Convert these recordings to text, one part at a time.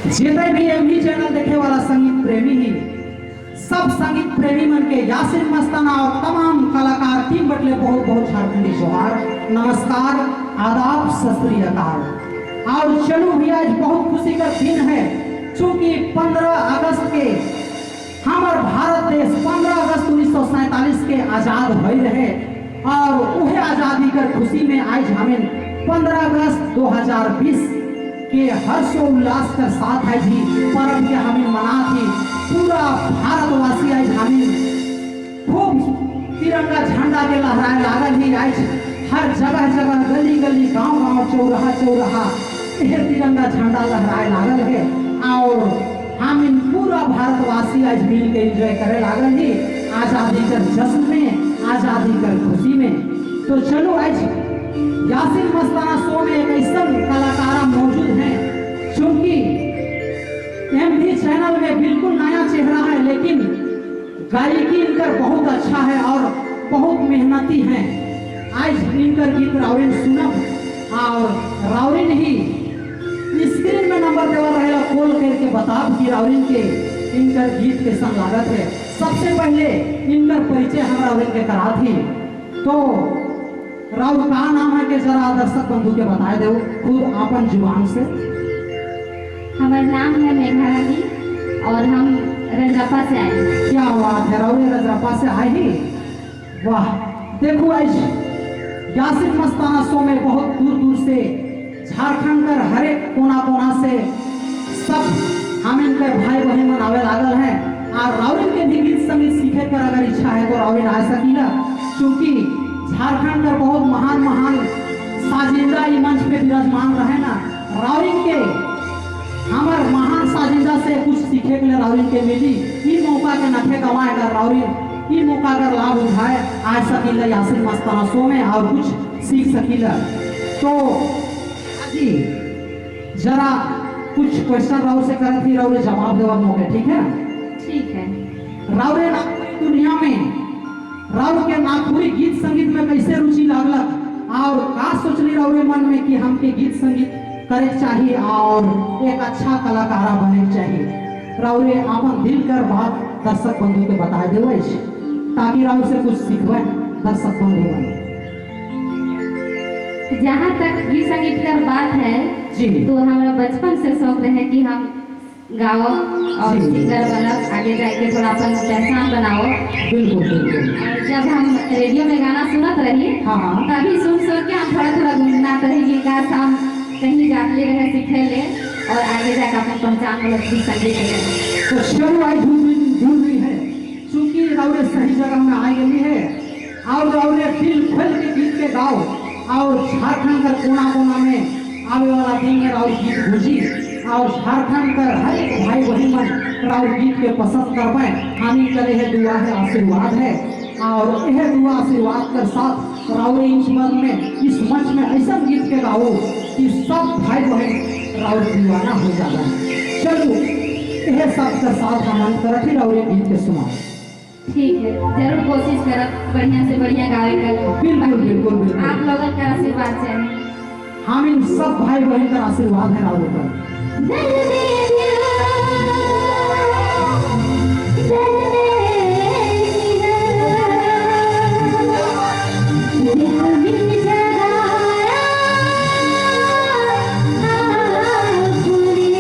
जितने भी MV channel देखे वाला संगीत प्रेमी ही, सब संगीत प्रेमी मन के यासिन मस्ताना और तमाम कलाकार टीम बटले बहुत बहुत झारखंडी जोहार, नमस्कार, आदाब, सत श्री अकाल। और चलो भैया, आज बहुत खुशी का दिन है, चूंकि 15 अगस्त के हमार भारत देश 15 अगस्त 1947 के आजाद भइल रहे और उहे आजादी कर खुशी में आज हमें 15 अगस्त 2020 के हर्षोल्लास के साथ है जी पर्व के हमें मना थी। पूरा भारतवासी आज हमें खूब तिरंगा झंडा के लहराए लागल ही। आज हर जगह जगह, गली गली, गांव गांव, चौराहा चौराहा यह तिरंगा झंडा लहराए लागल है और हम इन पूरा भारतवासी आज मिल के एंजॉय करे लागल ही आजादी कर जश्न में, आजादी कर खुशी में। तो चलो, आज यासिन मस्ताना शो में एक ऐसा कलाकार मौजूद हैं, चूंकि एमवी चैनल में बिल्कुल नया चेहरा है, लेकिन गायकी इनकर बहुत अच्छा है और बहुत मेहनती हैं। आज इनकर गीत राउरिन सुनब और राउरिन ही स्क्रीन में नंबर देवल रहेला, कॉल करके बताब कि राउरिन के इनकर गीत के संग लागत है। सबसे पहले इनकर परिचय हम राउरिन के करा थी। तो राउर का नाम है के जरा दर्शक बंधु के बताए दो खुद अपन जुबान से। हमारा नाम है मेघा रानी और हम रजरप्पा से आए हैं। क्या बात है, राउरे रजरप्पा से आए ही, वाह! देखो, आज यासिन मस्ताना शो में बहुत दूर दूर से, झारखंड कर हर एक कोना कोना से सब हम इनके भाई बहन मनावे लागल हैं। और राउरिन के भी गीत संगीत सीखे कर अगर इच्छा है तो राउरिन आ सकीला, क्योंकि झारखंड कर बहुत महान महान साजिंदा ई मंच पे विराजमान रहे ना। राउरिन के हमार महान साजिंदा से कुछ सीखे के लिए राउरिन के मिली। ई मौका के नखे गवाए कर राउरिन ई मौका का लाभ उठाए, आ सकीला यासिन मस्ताना शो में और कुछ सीख सकीला। तो जी जरा कुछ क्वेश्चन राउर से करत थी, राउरे जवाब देवा मौके, ठीक है? ठीक है। राउरे नागपुरी दुनिया में, राउर के नागपुरी गीत संगीत में कैसे रुचि लागलक और का सोचली राउरे मन में कि हमके गीत संगीत करे के चाहिए और एक अच्छा कलाकारा बने के चाहिए? राउरे आपन दिल कर बात दर्शक बंधु के बताए देवे, ताकि राउर से कुछ सीखवे दर्शक बंधु बने। जहाँ तक गीत संगीत का बात है जी तो हमारा बचपन से शौक रहे कि हम गाओ और सिंगर बनब, आगे जाके थोड़ा अपन पहचान बनाओ। बिल्कुल बिल्कुल और जब हम रेडियो में गाना सुनत रही, हाँ हाँ तभी सुन सुन के हम थोड़ा थोड़ा गुनगुनाते रही कि काश हम कहीं जाते रहे सीखे ले और आगे जाकर अपन पहचान मतलब गीत संगीत के। तो चलो, आई ढूंढ रही है, चूंकि राउरे सही जगह में आई गई है और राउरे दिल खोल के गीत के गाओ और झारखंड का कोना कोना में आवे वाला दिन में राउर गीत गूंजी और झारखंड का हर एक भाई बहन मन राउर गीत के पसंद कर पाए, हामी करे है दुआ है, आशीर्वाद है। और यह दुआ आशीर्वाद कर साथ राउरे इस मन में, इस मंच में ऐसा गीत के गाओ कि सब भाई बहन राउर दीवाना हो जाता है। चलो, यह सब के साथ हम अंत करत ही, राउरे गीत के सुनाओ। ठीक है, जरूर कोशिश करब बढ़िया से बढ़िया गावे का। बिल्कुल, बिल्कुल, बिल्कुल। आप लोगन का आशीर्वाद चाहिए। हम इन सब भाई बहन का आशीर्वाद है राउर पर। दिल में दिल, दिल में दिल मिल जगाया पूरी।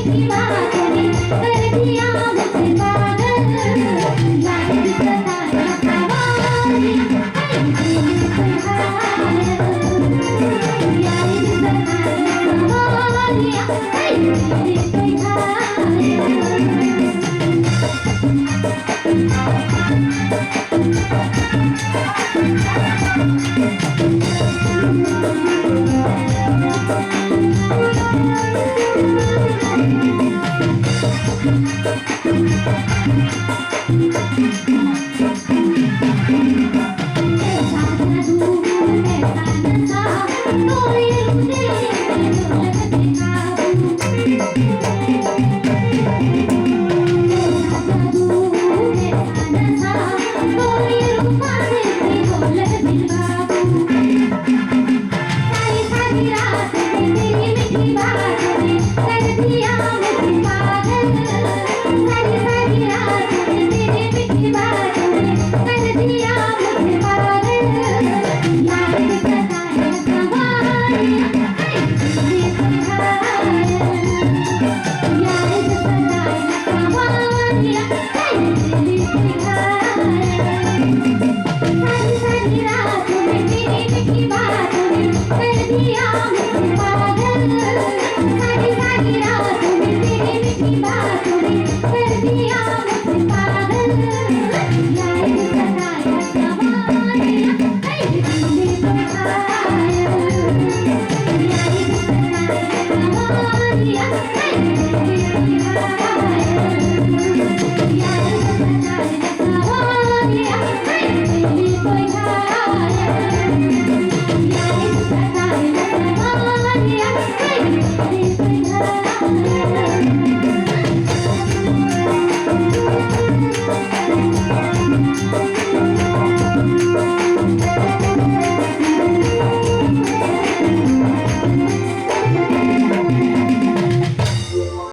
दीवाना।